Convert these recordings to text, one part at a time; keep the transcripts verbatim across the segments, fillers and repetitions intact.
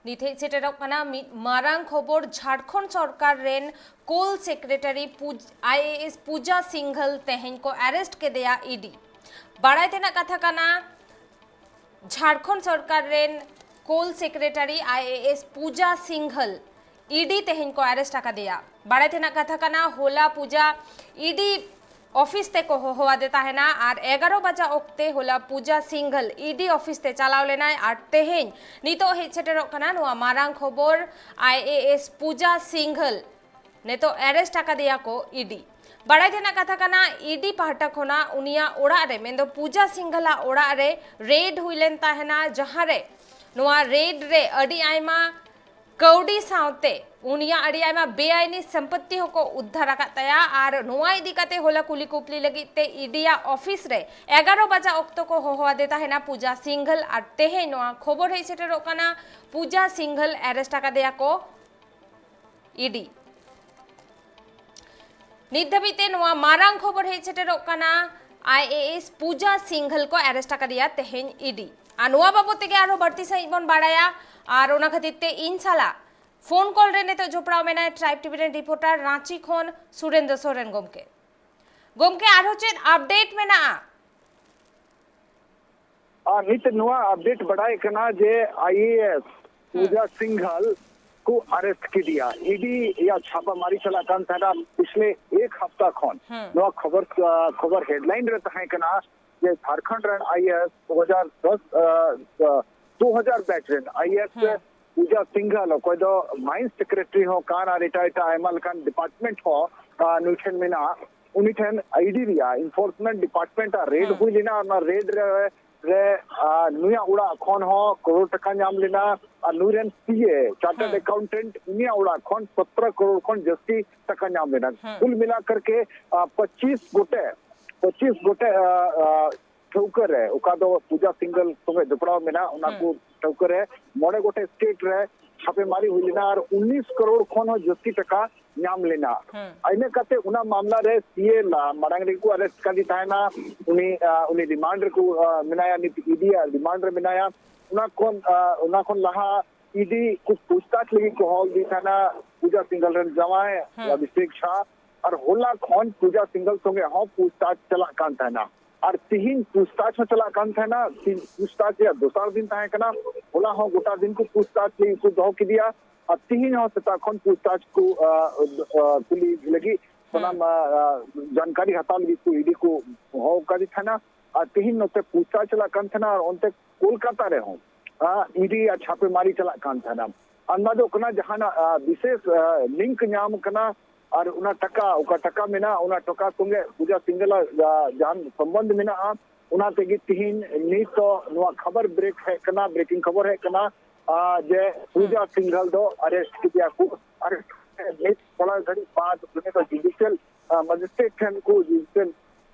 ᱱᱤᱛ ᱦᱮᱡ ᱥᱮᱴᱮᱨᱚᱜ ᱠᱟᱱᱟ ᱢᱤᱫ ᱢᱟᱨᱟᱝ ᱠᱷᱚᱵᱚᱨ᱾ ᱡᱷᱟᱲᱠᱷᱚᱸᱰ ᱥᱚᱨᱠᱟᱨ ᱨᱮᱱ coal secretary ᱯᱩᱡ-, I A S Puja ᱥᱤᱝᱜᱷᱚᱞ ᱛᱮᱦᱮᱧ ᱠᱚ ᱟᱨᱮᱥᱴ ᱠᱮᱫᱮᱭᱟ ᱤ ᱰᱤ᱾ ᱵᱟᱲᱟᱭ ᱛᱮᱱᱟᱜ ᱠᱟᱛᱷᱟ ᱠᱟᱱᱟ, ᱡᱷᱟᱲᱠᱷᱚᱸᱰ ᱥᱚᱨᱠᱟᱨ ᱨᱮᱱ coal secretary I A S Puja Singhal E D ᱛᱮᱦᱮᱧ ᱠᱚ ᱟᱨᱮᱥᱴ ᱟᱠᱟᱫᱮᱭᱟ᱾ ᱵᱟᱲᱟᱭ ᱛᱮᱱᱟᱜ ᱠᱟᱛᱷᱟ ᱠᱟᱱᱟ, ᱦᱚᱞᱟ ᱯᱩᱡᱟ ᱤ ᱰᱤ ᱚᱯᱷᱤᱥ ᱛᱮᱠᱚ ᱦᱚᱦᱚ ᱟᱫᱮ ᱛᱟᱦᱮᱱᱟ ᱟᱨ ᱮᱜᱟᱨᱚ ᱵᱟᱡᱟ ᱚᱠᱛᱮ ᱦᱚᱞᱟ ᱯᱩᱡᱟ ᱥᱤᱝᱜᱷᱚᱞ ᱤ ᱰᱤ ᱚᱯᱷᱤᱥ ᱛᱮ ᱪᱟᱞᱟᱣ ᱞᱮᱱᱟᱭ ᱟᱨ ᱛᱮᱦᱮᱧ ᱱᱤᱛᱚᱜ ᱦᱮᱡ ᱥᱮᱴᱮᱨᱚᱜ ᱠᱟᱱᱟ ᱱᱚᱣᱟ ᱢᱟᱨᱟᱝ ᱠᱷᱚᱵᱚᱨ᱾ ᱟᱭ ᱮ ᱮᱥ ᱯᱩᱡᱟ ᱥᱤᱝᱜᱷᱚᱞ ᱱᱤᱛᱚᱜ ᱟᱨᱮᱥᱴ ᱟᱠᱟᱫᱮᱭᱟ ᱠᱚ ᱤ ᱰᱤ᱾ ᱵᱟᱲᱟᱭ ᱛᱮᱱᱟᱜ ᱠᱟᱛᱷᱟ ᱠᱟᱱᱟ, ᱤ ᱰᱤ ᱯᱟᱦᱴᱟ ᱠᱷᱚᱱᱟᱜ ᱩᱱᱤᱭᱟᱜ ᱚᱲᱟᱜ ᱨᱮ, ᱢᱮᱱᱫᱚ ᱯᱩᱡᱟ ᱥᱤᱝᱜᱷᱚᱞᱟᱜ ᱚᱲᱟᱜ ᱨᱮ ᱨᱮᱰ ᱦᱩᱭ ᱞᱮᱱ ᱛᱟᱦᱮᱱᱟ, ᱡᱟᱦᱟᱸ ᱨᱮ ᱱᱚᱣᱟ ᱨᱮᱰ ᱨᱮ ᱟᱹᱰᱤ ᱟᱭᱢᱟ ᱠᱟᱹᱣᱰᱤ ᱥᱟᱶᱛᱮ ᱩᱱᱤᱭᱟᱜ ᱟᱹᱰᱤ ᱟᱭᱢᱟ ᱵᱮᱟᱭᱤᱱᱤ ᱥᱚᱢᱯᱚᱛᱛᱤ ᱦᱚᱸᱠᱚ ᱩᱫᱽᱫᱷᱟᱨ ᱟᱠᱟᱫ ᱛᱟᱭᱟ᱾ ᱟᱨ ᱱᱚᱣᱟ ᱤᱫᱤ ᱠᱟᱛᱮ ᱦᱚᱞᱟ ᱠᱩᱞᱤ ᱠᱩᱯᱞᱤ ᱞᱟᱹᱜᱤᱫ ᱛᱮ ᱤ ᱰᱤ ᱭᱟᱜ ᱚᱯᱷᱤᱥ ᱨᱮ ᱮᱜᱟᱨᱚ ᱵᱟᱡᱟ ᱚᱠᱛᱚ ᱠᱚ ᱦᱚᱦᱚ ᱟᱫᱮ ᱛᱟᱦᱮᱱᱟ ᱯᱩᱡᱟ ᱥᱤᱝᱜᱷᱚᱞ, ᱟᱨ ᱛᱮᱦᱮᱧ ᱱᱚᱣᱟ ᱠᱷᱚᱵᱚᱨ ᱦᱮᱡ ᱥᱮᱴᱮᱨᱚᱜ ᱠᱟᱱᱟ ᱯᱩᱡᱟ ᱥᱤᱝᱜᱷᱚᱞ ᱟᱨᱮᱥᱴ ᱟᱠᱟᱫᱮᱭᱟ ᱠᱚ ᱤ ᱰᱤ᱾ ᱱᱤᱛ ᱫᱷᱟᱹᱵᱤᱡ ᱛᱮ ᱱᱚᱣᱟ ᱢᱟᱨᱟᱝ ᱠᱷᱚᱵᱚᱨ ᱦᱮᱡ ᱥᱮᱴᱮᱨᱚᱜ ᱠᱟᱱᱟ, ᱟᱭ ᱮ ᱮᱥ ᱯᱩᱡᱟ ᱥᱤᱝᱜᱷᱚᱞ ᱠᱚ ᱟᱨᱮᱥᱴ ᱟᱠᱟᱫᱮᱭᱟ ᱛᱮᱦᱮᱧ ᱤ ᱰᱤ᱾ ᱟᱨ ᱱᱚᱣᱟ ᱵᱟᱵᱚᱛ ᱛᱮᱜᱮ ᱟᱨᱦᱚᱸ ᱵᱟᱹᱲᱛᱤ ᱥᱟᱺᱦᱤᱡ ᱵᱚᱱ ᱵᱟᱲᱟᱭᱟ᱾ ᱟᱨ ᱚᱱᱟ ᱠᱷᱟᱹᱛᱤᱨ ᱛᱮ ᱤᱧ ᱥᱟᱞᱟᱜ ᱯᱷᱳᱱ ᱠᱚᱞ ᱨᱮ ᱱᱤᱛᱚᱜ ᱡᱚᱯᱲᱟᱣ ᱢᱮᱱᱟᱭ ᱴᱨᱟᱭᱤᱵᱽ ᱴᱤ ᱵᱷᱤ ᱨᱮᱱ ᱨᱤᱯᱳᱨᱴᱟᱨ ᱨᱟᱸᱪᱤ ᱠᱷᱚᱱ ᱥᱩᱨᱮᱱᱫᱨᱚ ᱥᱚᱨᱮᱱ ᱜᱚᱢᱠᱮ᱾ ᱜᱚᱢᱠᱮ, ᱟᱨᱦᱚᱸ ᱪᱮᱫ ᱟᱯᱰᱮᱴ ᱢᱮᱱᱟᱜᱼᱟ? ᱟᱨ ᱱᱤᱛ ᱱᱚᱣᱟ ᱟᱯᱰᱮᱴ ᱵᱟᱰᱟᱭ ᱠᱟᱱᱟ ᱡᱮ ᱟᱭ ᱮ ᱮᱥ ᱯᱩᱡᱟ ᱥᱤᱝᱜᱷᱟᱞ ᱠᱚ ᱟᱨᱮᱥᱴ ᱠᱮᱫᱮᱭᱟ᱾ ᱤ ᱰᱤ ᱭᱟᱜ ᱪᱷᱟᱯᱟ ᱢᱟᱨᱤ ᱪᱟᱞᱟᱜ ᱠᱟᱱ ᱛᱟᱦᱮᱱᱟ ᱯᱤᱪᱷᱞᱮ ᱮᱠ ᱦᱟᱯᱛᱟ ᱠᱷᱚᱱ᱾ ᱱᱚᱣᱟ ᱠᱷᱚᱵᱚᱨ, ᱠᱷᱚᱵᱚᱨ ᱦᱮᱰᱞᱟᱭᱤᱱ ᱨᱮ ᱛᱟᱦᱮᱸ ᱠᱟᱱᱟ ᱡᱮ ᱡᱷᱟᱲᱠᱷᱚᱸᱰ ᱨᱮᱱ ᱟᱭ ᱮ ᱮᱥ ᱫᱩ ᱦᱟᱡᱟᱨ ᱫᱚᱥ, ᱫᱩ ᱦᱟᱡᱟᱨ ᱵᱮᱪ ᱨᱮᱱ ᱟᱭ ᱮ ᱮᱥ ᱯᱩᱡᱟ ᱥᱤᱝᱜᱷᱟᱞ, ᱚᱠᱚᱭ ᱫᱚ ᱢᱟᱭᱤᱱᱥ ᱥᱮᱠᱨᱮᱴᱟᱨᱤ ᱦᱚᱸ ᱠᱟᱱ ᱟᱨ ᱮᱴᱟᱜ ᱮᱴᱟᱜ ᱟᱭᱢᱟ ᱞᱮᱠᱟᱱ ᱰᱤᱯᱟᱨᱴᱢᱮᱱᱴ ᱦᱚᱸ ᱱᱩᱭ ᱴᱷᱮᱱ ᱢᱮᱱᱟᱜᱼᱟ, ᱩᱱᱤ ᱴᱷᱮᱱ ᱤ ᱰᱤ ᱨᱮᱭᱟᱜ ᱤᱱᱯᱷᱳᱨᱥᱢᱮᱱᱴ ᱰᱤᱯᱟᱨᱴᱢᱮᱱᱴ ᱟᱜ ᱨᱮᱰ ᱦᱩᱭ ᱞᱮᱱᱟ᱾ ᱚᱱᱟ ᱨᱮᱰ ᱨᱮ, ᱨᱮ ᱱᱩᱭᱟᱜ ᱚᱲᱟᱜ ᱠᱷᱚᱱ ᱦᱚᱸ ᱠᱨᱳᱲ ᱴᱟᱠᱟ ᱧᱟᱢ ᱞᱮᱱᱟ ᱟᱨ ᱱᱩᱭ ᱨᱮᱱ ᱥᱤ ᱮ, ᱪᱟᱨᱴᱟᱨᱰ ᱮᱠᱟᱣᱩᱱᱴᱮᱱᱴ, ᱩᱱᱤᱭᱟᱜ ᱚᱲᱟᱜ ᱠᱷᱚᱱ ᱥᱚᱛᱨᱚ ᱠᱨᱳᱲ ᱠᱷᱚᱱ ᱡᱟᱹᱥᱛᱤ ᱴᱟᱠᱟ ᱧᱟᱢ ᱞᱮᱱᱟ᱾ ᱠᱩᱞ ᱢᱤᱞᱟ ᱠᱟᱨᱠᱮ ᱯᱚᱸᱪᱤᱥ ᱜᱚᱴᱮᱡ, ᱯᱚᱸᱪᱤᱥ ᱜᱚᱴᱮᱡ ᱴᱷᱟᱹᱣᱠᱟᱹ ᱨᱮ, ᱚᱠᱟ ᱫᱚ ᱯᱩᱡᱟ ᱥᱤᱝᱜᱷᱚᱞ ᱥᱚᱸᱜᱮ ᱡᱚᱯᱲᱟᱣ ᱢᱮᱱᱟᱜ, ᱚᱱᱟ ᱠᱚ ᱴᱷᱟᱹᱣᱠᱟᱹ ᱨᱮ ᱢᱚᱬᱮ ᱜᱚᱴᱮᱡ ᱥᱴᱮᱴ ᱨᱮ ᱪᱷᱟᱯᱮᱢᱟᱨᱤ ᱦᱩᱭ ᱞᱮᱱᱟ ᱟᱨ ᱩᱱᱤᱥ ᱠᱨᱳᱲ ᱠᱷᱚᱱ ᱦᱚᱸ ᱡᱟᱹᱥᱛᱤ ᱴᱟᱠᱟ ᱧᱟᱢ ᱞᱮᱱᱟ᱾ ᱤᱱᱟᱹ ᱠᱟᱛᱮ ᱚᱱᱟ ᱢᱟᱢᱞᱟ ᱨᱮ ᱥᱤ ᱮ ᱢᱟᱲᱟᱝ ᱨᱮᱜᱮ ᱠᱚ ᱟᱨᱮᱥᱴ ᱠᱟᱫᱮ ᱛᱟᱦᱮᱱᱟ᱾ ᱩᱱᱤ, ᱩᱱᱤ ᱨᱤᱢᱟᱱᱰ ᱨᱮᱠᱚ ᱢᱮᱱᱟᱭᱟ, ᱱᱤᱛ ᱤ ᱰᱤ ᱟᱜ ᱨᱤᱢᱟᱱᱰ ᱨᱮ ᱢᱮᱱᱟᱭᱟ᱾ ᱚᱱᱟ ᱠᱷᱚᱱ, ᱚᱱᱟ ᱠᱷᱚᱱ ᱞᱟᱦᱟ ईडी ᱠᱚ ᱯᱩᱪᱷᱛᱟᱪᱷ ᱞᱟᱹᱜᱤᱫ ᱠᱚ ᱦᱚᱦᱚ ᱞᱮᱫᱮ ᱛᱟᱦᱮᱱᱟ ᱯᱩᱡᱟ ᱥᱤᱝᱜᱷᱚᱞ ᱨᱮᱱ ᱡᱟᱶᱟᱭ ᱦᱮᱸ᱾ ᱚᱵᱷᱤᱥᱮᱠ ᱥᱟᱦ, ᱟᱨ ᱦᱚᱞᱟ ᱠᱷᱚᱱ ᱯᱩᱡᱟ ᱥᱤᱝᱜᱷᱚᱞ ᱥᱚᱸᱜᱮ ᱦᱚᱸ ᱯᱩᱪᱷᱛᱟᱪᱷ ᱪᱟᱞᱟᱜ ᱠᱟᱱ ᱛᱟᱦᱮᱱᱟ᱾ ᱟᱨ ᱛᱤᱦᱤᱧ ᱯᱩᱪᱷᱛᱟᱪᱷ ᱦᱚᱸ ᱪᱟᱞᱟᱜ ᱠᱟᱱ ᱛᱟᱦᱮᱱᱟ, ᱛᱤᱦᱤᱧ ᱯᱩᱪᱷᱛᱟᱪᱷ ᱨᱮᱭᱟᱜ ᱫᱚᱥᱟᱨ ᱫᱤᱱ ᱛᱟᱦᱮᱸ ᱠᱟᱱᱟ᱾ ᱦᱚᱞᱟ ᱦᱚᱸ ᱜᱚᱴᱟ ᱫᱤᱱ ᱠᱚ ᱯᱩᱪᱷᱛᱟᱪᱷ ᱞᱟᱹᱜᱤᱫ ᱠᱚ ᱫᱚᱦᱚ ᱠᱮᱫᱮᱭᱟ, ᱟᱨ ᱛᱤᱦᱤᱧ ᱦᱚᱸ ᱥᱮᱛᱟᱜ ᱠᱷᱚᱱ ᱯᱩᱪᱷᱛᱟᱪᱷ ᱠᱚ, ᱟ, ᱟ, ᱠᱩᱞᱤ ᱞᱟᱹᱜᱤᱫ ᱦᱮᱸ᱾ ᱥᱟᱱᱟᱢ, ᱟ, ᱟ, ᱡᱟᱱᱠᱟᱨᱤ ᱦᱟᱛᱟᱣ ᱞᱟᱹᱜᱤᱫ ᱠᱚ ᱤᱰᱤ ᱠᱚ ᱦᱚᱦᱚ ᱟᱠᱟᱫᱮ ᱛᱟᱦᱮᱱᱟ᱾ ᱟᱨ ᱛᱤᱦᱤᱧ ᱱᱚᱛᱮ ᱯᱩᱪᱷᱛᱟᱪᱷ ᱪᱟᱞᱟᱜ ᱠᱟᱱ ᱛᱟᱦᱮᱱᱟ, ᱟᱨ ᱚᱱᱛᱮ ᱠᱳᱞᱠᱟᱛᱟ ᱨᱮᱦᱚᱸ, ᱟ, ᱤᱰᱤ ᱟᱜ ᱪᱷᱟᱯᱮᱢᱟᱨᱤ ᱪᱟᱞᱟᱜ ᱠᱟᱱ ᱛᱟᱦᱮᱱᱟ᱾ ᱟᱱᱫᱟᱡᱚᱜ ᱠᱟᱱᱟ ᱡᱟᱦᱟᱱᱟᱜ, ᱟ, ᱵᱤᱥᱮᱥ, ᱟ, ᱞᱤᱝᱠ ᱧᱟᱢ ᱠᱟᱱᱟ, ᱟᱨ ᱚᱱᱟ ᱴᱟᱠᱟ, ᱚᱠᱟ ᱴᱟᱠᱟ ᱢᱮᱱᱟᱜᱼᱟ, ᱚᱱᱟ ᱴᱟᱠᱟ ᱥᱚᱸᱜᱮ ᱯᱩᱡᱟ ᱥᱤᱝᱜᱷᱚᱞ ᱟᱜ, ᱟ, ᱡᱟᱦᱟᱱ ᱥᱚᱢᱵᱚᱱᱫᱷ ᱢᱮᱱᱟᱜᱼᱟ, ᱚᱱᱟ ᱛᱮᱜᱮ ᱛᱤᱦᱤᱧ ᱱᱤᱛ ᱫᱚ ᱱᱚᱣᱟ ᱠᱷᱚᱵᱚᱨ ᱵᱨᱮᱠ ᱦᱮᱡ ᱠᱟᱱᱟ, ᱵᱨᱮᱠᱤᱝ ᱠᱷᱚᱵᱚᱨ ᱦᱮᱡ ᱠᱟᱱᱟ, ᱟ, ᱡᱮ ᱯᱩᱡᱟ ᱦᱩᱸ᱾ ᱥᱤᱝᱜᱷᱚᱞ ᱫᱚ ᱟᱨᱮᱥᱴ ᱠᱮᱫᱮᱭᱟ ᱠᱚ᱾ ᱟᱨᱮᱥᱴ ᱠᱟᱛᱮ ᱱᱤᱛ ᱛᱷᱚᱲᱟ ᱜᱷᱟᱹᱲᱤᱡ ᱵᱟᱫ ᱩᱱᱤ ᱫᱚ ᱡᱩᱰᱤᱥᱤᱭᱟᱞ, ᱟ, ᱢᱮᱡᱤᱥᱴᱨᱮᱴ ᱴᱷᱮᱱ ᱠᱚ, ᱡᱩᱰᱤᱥᱤᱭᱟᱞ,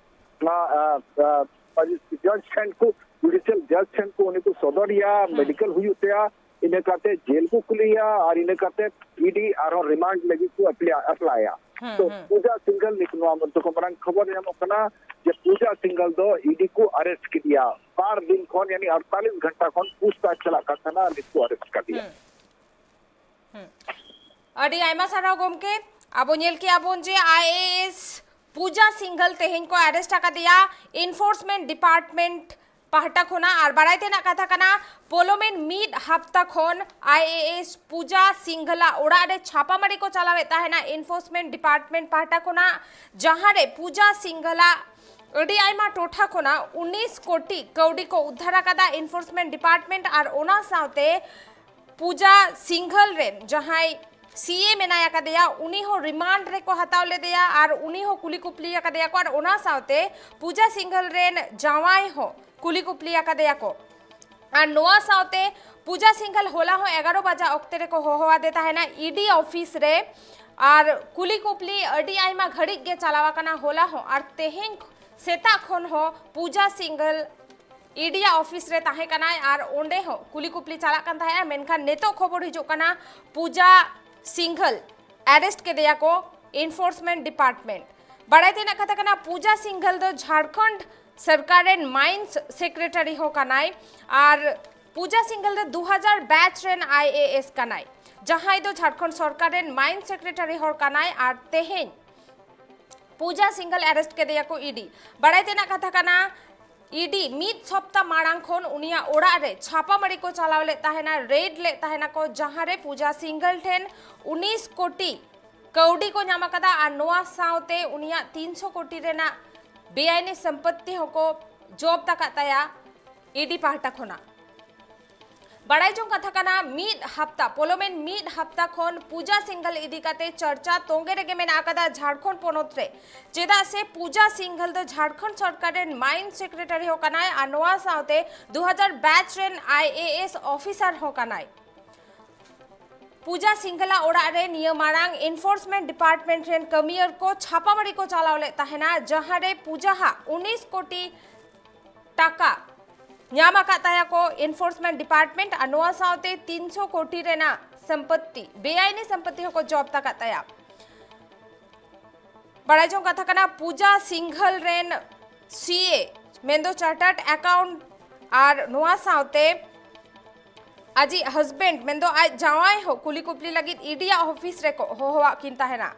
ᱟ, ᱟ, ᱟ, ᱡᱟᱡᱽ ᱴᱷᱮᱱ ᱠᱚ, ᱡᱩᱰᱤᱥᱤᱭᱟᱞ ᱡᱟᱡᱽ ᱴᱷᱮᱱ ᱠᱚ ᱩᱱᱤ ᱠᱚ ᱥᱚᱫᱚᱨᱮᱭᱟ, ᱦᱩᱸ᱾ ᱢᱮᱰᱤᱠᱮᱞ ᱦᱩᱭᱩᱜ ᱛᱟᱭᱟ, ᱤᱱᱟᱹ ᱠᱟᱛᱮ ᱡᱮᱞ ᱠᱚ ᱠᱩᱞᱮᱭᱟ, ᱟᱨ ᱤᱱᱟᱹ ᱠᱟᱛᱮ ᱤᱰᱤ ᱟᱨᱦᱚᱸ ᱨᱤᱢᱟᱱᱰ ᱞᱟᱹᱜᱤᱫ ᱠᱚ ᱟᱯᱞᱟᱭᱟ᱾ ᱦᱩᱸ, ᱛᱚ, ᱦᱩᱸ᱾ ᱯᱩᱡᱟ ᱥᱤᱝᱜᱷᱚᱞ ᱱᱤᱛ ᱱᱚᱣᱟ ᱢᱚᱱᱛᱨᱚ ᱠᱚ ᱢᱟᱨᱟᱝ ᱠᱷᱚᱵᱚᱨ ᱧᱟᱢᱚᱜ ᱠᱟᱱᱟ ᱡᱮ ᱯᱩᱡᱟ ᱥᱤᱝᱜᱷᱚᱞ ᱫᱚ ᱤᱰᱤ ᱠᱚ ᱟᱨᱮᱥᱴ ᱠᱮᱫᱮᱭᱟ᱾ ᱵᱟᱨ ᱫᱤᱱ ᱠᱷᱚᱱ, ᱭᱟᱱᱤ ᱟᱴᱛᱟᱞᱤᱥ ᱜᱷᱚᱱᱴᱟ ᱠᱷᱚᱱ ᱯᱩᱪᱷᱛᱟᱪᱷ ᱪᱟᱞᱟᱜ ᱠᱟᱱ ᱛᱟᱦᱮᱱᱟ, ᱱᱤᱛ ᱠᱚ ᱟᱨᱮᱥᱴ ᱠᱟᱫᱮᱭᱟ᱾ ᱦᱩᱸ᱾ ᱦᱩᱸ᱾ ᱟᱹᱰᱤ ᱟᱭᱢᱟ ᱥᱟᱨᱦᱟᱣ ᱜᱚᱢᱠᱮ᱾ ᱟᱵᱚ ᱧᱮᱞ ᱠᱮᱜᱼᱟ ᱵᱚᱱ ᱡᱮ ᱟᱭ ᱮ ᱮᱥ ᱯᱩᱡᱟ ᱥᱤᱝᱜᱷᱚᱞ ᱛᱮᱦᱮᱧ ᱠᱚ ᱟᱨᱮᱥᱴ ᱟᱠᱟᱫᱮᱭᱟ ᱮᱱᱯᱷᱳᱨᱥᱢᱮᱱᱴ ᱰᱤᱯᱟᱨᱴᱢᱮᱱᱴ ᱯᱟᱦᱴᱟ ᱠᱷᱚᱱᱟᱜ᱾ ᱟᱨ ᱵᱟᱲᱟᱭ ᱛᱮᱱᱟᱜ ᱠᱟᱛᱷᱟ ᱠᱟᱱᱟ, ᱯᱚᱞᱚᱢᱮᱱ ᱢᱤᱫ ᱦᱟᱯᱛᱟ ᱠᱷᱚᱱ ᱟᱭ ᱮ ᱮᱥ ᱯᱩᱡᱟ ᱥᱤᱝᱜᱷᱚᱞᱟᱜ ᱚᱲᱟᱜ ᱨᱮ ᱪᱷᱟᱯᱟᱢᱟᱨᱤ ᱠᱚ ᱪᱟᱞᱟᱣᱮᱫ ᱛᱟᱦᱮᱱᱟ ᱮᱱᱯᱷᱳᱨᱥᱢᱮᱱᱴ ᱰᱤᱯᱟᱨᱴᱢᱮᱱᱴ ᱯᱟᱦᱴᱟ ᱠᱷᱚᱱᱟᱜ, ᱡᱟᱦᱟᱸ ᱨᱮ ᱯᱩᱡᱟ ᱥᱤᱝᱜᱷᱚᱞᱟᱜ ᱟᱹᱰᱤ ᱟᱭᱢᱟ ᱴᱚᱴᱷᱟ ᱠᱷᱚᱱᱟᱜ ᱩᱱᱤᱥ ᱠᱳᱴᱤ ᱠᱟᱹᱣᱰᱤ ᱠᱚ ᱩᱫᱽᱫᱷᱟᱨ ᱟᱠᱟᱫᱟ ᱮᱱᱯᱷᱳᱨᱥᱢᱮᱱᱴ ᱰᱤᱯᱟᱨᱴᱢᱮᱱᱴ᱾ ᱟᱨ ᱚᱱᱟ ᱥᱟᱶᱛᱮ ᱯᱩᱡᱟ ᱥᱤᱝᱜᱷᱚᱞ ᱨᱮᱱ ᱡᱟᱦᱟᱸᱭ ᱥᱤ ᱮ ᱢᱮᱱᱟᱭ ᱟᱠᱟᱫᱮᱭᱟ, ᱩᱱᱤ ᱦᱚᱸ ᱨᱤᱢᱟᱱᱰ ᱨᱮᱠᱚ ᱦᱟᱛᱟᱣ ᱞᱮᱫᱮᱭᱟ ᱟᱨ ᱩᱱᱤ ᱦᱚᱸ ᱠᱩᱞᱤ ᱠᱩᱯᱞᱤ ᱟᱠᱟᱫᱮᱭᱟ ᱠᱚ᱾ ᱟᱨ ᱚᱱᱟ ᱥᱟᱶᱛᱮ ᱯᱩᱡᱟ ᱥᱤᱝᱜᱷᱚᱞ ᱨᱮᱱ ᱡᱟᱶᱟᱭ ᱦᱚᱸ ᱠᱩᱞᱤ ᱠᱩᱯᱞᱤ ᱟᱠᱟᱫᱮᱭᱟ ᱠᱚ᱾ ᱟᱨ ᱱᱚᱣᱟ ᱥᱟᱶᱛᱮ ᱯᱩᱡᱟ ᱥᱤᱝᱜᱷᱚᱞ ᱦᱚᱞᱟ ᱦᱚᱸ ᱮᱜᱟᱨᱚ ᱵᱟᱡᱟ ᱚᱠᱛᱮ ᱨᱮᱠᱚ ᱦᱚᱦᱚ ᱟᱫᱮ ᱛᱟᱦᱮᱱᱟ ᱤ ᱰᱤ ᱚᱯᱷᱤᱥ ᱨᱮ᱾ ᱟᱨ ᱠᱩᱞᱤ ᱠᱩᱯᱞᱤ ᱟᱹᱰᱤ ᱟᱭᱢᱟ ᱜᱷᱟᱹᱲᱤᱡ ᱜᱮ ᱪᱟᱞᱟᱣ ᱟᱠᱟᱱᱟ ᱦᱚᱞᱟ ᱦᱚᱸ᱾ ᱟᱨ ᱛᱮᱦᱮᱧ ᱥᱮᱛᱟᱜ ᱠᱷᱚᱱ ᱦᱚᱸ ᱯᱩᱡᱟ ᱥᱤᱝᱜᱷᱚᱞ ᱤ ᱰᱤ ᱟᱜ ᱚᱯᱷᱤᱥ ᱨᱮ ᱛᱟᱦᱮᱸ ᱠᱟᱱᱟᱭ ᱟᱨ ᱚᱸᱰᱮ ᱦᱚᱸ ᱠᱩᱞᱤ ᱠᱩᱯᱞᱤ ᱪᱟᱞᱟᱜ ᱠᱟᱱ ᱛᱟᱦᱮᱸᱜᱼᱟ᱾ ᱢᱮᱱᱠᱷᱟᱱ ᱱᱤᱛᱚᱜ ᱠᱷᱚᱵᱚᱨ ᱦᱤᱡᱩᱜ ᱠᱟᱱᱟ ᱯᱩᱡᱟ ᱥᱤᱝᱜᱷᱚᱞ ᱟᱨᱮᱥᱴ ᱠᱮᱫᱮᱭᱟ ᱠᱚ ᱮᱱᱯᱷᱳᱨᱥᱢᱮᱱᱴ ᱰᱤᱯᱟᱨᱴᱢᱮᱱᱴ᱾ ᱵᱟᱲᱟᱭ ᱛᱮᱱᱟᱜ ᱠᱟᱛᱷᱟ ᱠᱟᱱᱟ, ᱯᱩᱡᱟ ᱥᱤᱝᱜᱷᱚᱞ ᱫᱚ ᱡᱷᱟᱲᱠᱷᱚᱸᱰ ᱥᱚᱨᱠᱟᱨ ᱨᱮᱱ ᱢᱟᱭᱤᱱᱥ ᱥᱮᱠᱨᱮᱴᱟᱨᱤ ᱦᱚᱸ ᱠᱟᱱᱟᱭ᱾ ᱟᱨ ᱯᱩᱡᱟ ᱥᱤᱝᱜᱷᱚᱞ ᱫᱚ ᱫᱩ ᱦᱟᱡᱟᱨ ᱵᱮᱪ ᱨᱮᱱ ᱟᱭ ᱮ ᱮᱥ ᱠᱟᱱᱟᱭ, ᱡᱟᱦᱟᱸᱭ ᱫᱚ ᱡᱷᱟᱲᱠᱷᱚᱸᱰ ᱥᱚᱨᱠᱟᱨ ᱨᱮᱱ ᱢᱟᱭᱤᱱ ᱥᱮᱠᱨᱮᱴᱟᱨᱤ ᱦᱚᱲ ᱠᱟᱱᱟᱭ᱾ ᱟᱨ ᱛᱮᱦᱮᱧ ᱯᱩᱡᱟ ᱥᱤᱝᱜᱷᱚᱞ ᱟᱨᱮᱥᱴ ᱠᱮᱫᱮᱭᱟ ᱠᱚ ᱤ ᱰᱤ᱾ ᱵᱟᱲᱟᱭ ᱛᱮᱱᱟᱜ ᱠᱟᱛᱷᱟ ᱠᱟᱱᱟ, ᱤ ᱰᱤ ᱢᱤᱫ ᱥᱚᱯᱛᱟ ᱢᱟᱲᱟᱝ ᱠᱷᱚᱱ ᱩᱱᱤᱭᱟᱜ ᱚᱲᱟᱜ ᱨᱮ ᱪᱷᱟᱯᱟ ᱢᱟᱹᱨᱤ ᱠᱚ ᱪᱟᱞᱟᱣ ᱞᱮᱫ ᱛᱟᱦᱮᱱᱟ, ᱨᱮᱰ ᱞᱮᱫ ᱛᱟᱦᱮᱱᱟ ᱠᱚ, ᱡᱟᱦᱟᱸ ᱨᱮ ᱯᱩᱡᱟ ᱥᱤᱝᱜᱷᱚᱞ ᱴᱷᱮᱱ ᱩᱱᱤᱥ ᱠᱳᱴᱤ ᱠᱟᱹᱣᱰᱤ ᱠᱚ ᱧᱟᱢ ᱟᱠᱟᱫᱟ ᱟᱨ ᱱᱚᱣᱟ ᱥᱟᱶᱛᱮ ᱩᱱᱤᱭᱟᱜ ᱛᱤᱱᱥᱚ ᱠᱳᱴᱤ ᱨᱮᱱᱟᱜ ᱵᱮᱟᱭᱤᱱᱤ ᱥᱚᱢᱯᱚᱛᱛᱤ ᱦᱚᱸᱠᱚ ᱡᱚᱵᱛ ᱟᱠᱟᱫ ᱛᱟᱭᱟ ᱤ ᱰᱤ ᱯᱟᱦᱴᱟ ᱠᱷᱚᱱᱟᱜ᱾ ᱵᱟᱲᱟᱭ ᱡᱚᱝ ᱠᱟᱛᱷᱟ ᱠᱟᱱᱟ, ᱢᱤᱫ ᱦᱟᱯᱛᱟ, ᱯᱚᱞᱚᱢᱮᱱ ᱢᱤᱫ ᱦᱟᱯᱛᱟ ᱠᱷᱚᱱ ᱯᱩᱡᱟ ᱥᱤᱝᱜᱷᱚᱞ ᱤᱫᱤ ᱠᱟᱛᱮ ᱪᱟᱨᱪᱟ ᱛᱚᱸᱜᱮ ᱨᱮᱜᱮ ᱢᱮᱱᱟᱜ ᱟᱠᱟᱫᱟ ᱡᱷᱟᱲᱠᱷᱚᱸᱰ ᱯᱚᱱᱚᱛ ᱨᱮ᱾ ᱪᱮᱫᱟᱜ ᱥᱮ ᱯᱩᱡᱟ ᱥᱤᱝᱜᱷᱚᱞ ᱫᱚ ᱡᱷᱟᱲᱠᱷᱚᱸᱰ ᱥᱚᱨᱠᱟᱨ ᱨᱮᱱ ᱢᱟᱭᱤᱱ ᱥᱮᱠᱨᱮᱴᱟᱨᱤ ᱦᱚᱸ ᱠᱟᱱᱟᱭ ᱟᱨ ᱱᱚᱣᱟ ᱥᱟᱶᱛᱮ ᱫᱩ ᱦᱟᱡᱟᱨ ᱵᱮᱪ ᱨᱮᱱ ᱟᱭ ᱮ ᱮᱥ ᱚᱯᱷᱤᱥᱟᱨ ᱦᱚᱸ ᱠᱟᱱᱟᱭ᱾ ᱯᱩᱡᱟ ᱥᱤᱝᱜᱷᱚᱞᱟᱜ ᱚᱲᱟᱜ ᱨᱮ ᱱᱤᱭᱟᱹ ᱢᱟᱲᱟᱝ ᱮᱱᱯᱷᱳᱨᱥᱢᱮᱱᱴ ᱰᱤᱯᱟᱨᱴᱢᱮᱱᱴ ᱨᱮᱱ ᱠᱟᱹᱢᱤᱭᱟᱹ ᱠᱚ ᱪᱷᱟᱯᱟ ᱢᱟᱹᱨᱤ ᱠᱚ ᱪᱟᱞᱟᱣ ᱞᱮᱫ ᱛᱟᱦᱮᱱᱟ, ᱡᱟᱦᱟᱸ ᱨᱮ ᱯᱩᱡᱟ ᱦᱟᱜ ᱩᱱᱤᱥ ᱠᱳᱴᱤ ᱴᱟᱠᱟ ᱧᱟᱢ ᱟᱠᱟᱫ ᱛᱟᱭᱟ ᱠᱚ᱾ ᱮᱱᱯᱷᱳᱨᱥᱢᱮᱱᱴ ᱰᱤᱯᱟᱨᱴᱢᱮᱱᱴ ᱟᱨ ᱱᱚᱣᱟ ᱥᱟᱶᱛᱮ ᱛᱤᱱᱥᱚ ᱠᱳᱴᱤ ᱨᱮᱱᱟᱜ ᱥᱚᱢᱯᱚᱛᱛᱤ, ᱵᱮᱟᱭᱤᱱᱤ ᱥᱚᱢᱯᱚᱛᱛᱤ ᱦᱚᱸᱠᱚ ᱡᱚᱵᱛ ᱟᱠᱟᱫ ᱛᱟᱭᱟ᱾ ᱵᱟᱲᱟᱭ ᱡᱚᱝ ᱠᱟᱛᱷᱟ ᱠᱟᱱᱟ, ᱯᱩᱡᱟ ᱥᱤᱝᱜᱷᱚᱞ ᱨᱮᱱ ᱥᱤ ᱮ ᱢᱮᱱᱫᱚ ᱪᱟᱨᱴᱟᱨᱰ ᱮᱠᱟᱣᱩᱱᱴ ᱟᱨ ᱱᱚᱣᱟ ᱥᱟᱶᱛᱮ ᱟᱡᱤᱡ ᱦᱟᱥᱵᱮᱱᱰ ᱢᱮᱱᱫᱚ ᱟᱡ ᱡᱟᱶᱟᱭ ᱦᱚᱸ ᱠᱩᱞᱤ ᱠᱩᱯᱞᱤ ᱞᱟᱹᱜᱤᱫ ᱤ ᱰᱤ ᱭᱟᱜ ᱚᱯᱷᱤᱥ ᱨᱮᱠᱚ ᱦᱚᱦᱚᱣᱟᱜ ᱠᱤᱱ ᱛᱟᱦᱮᱱᱟ᱾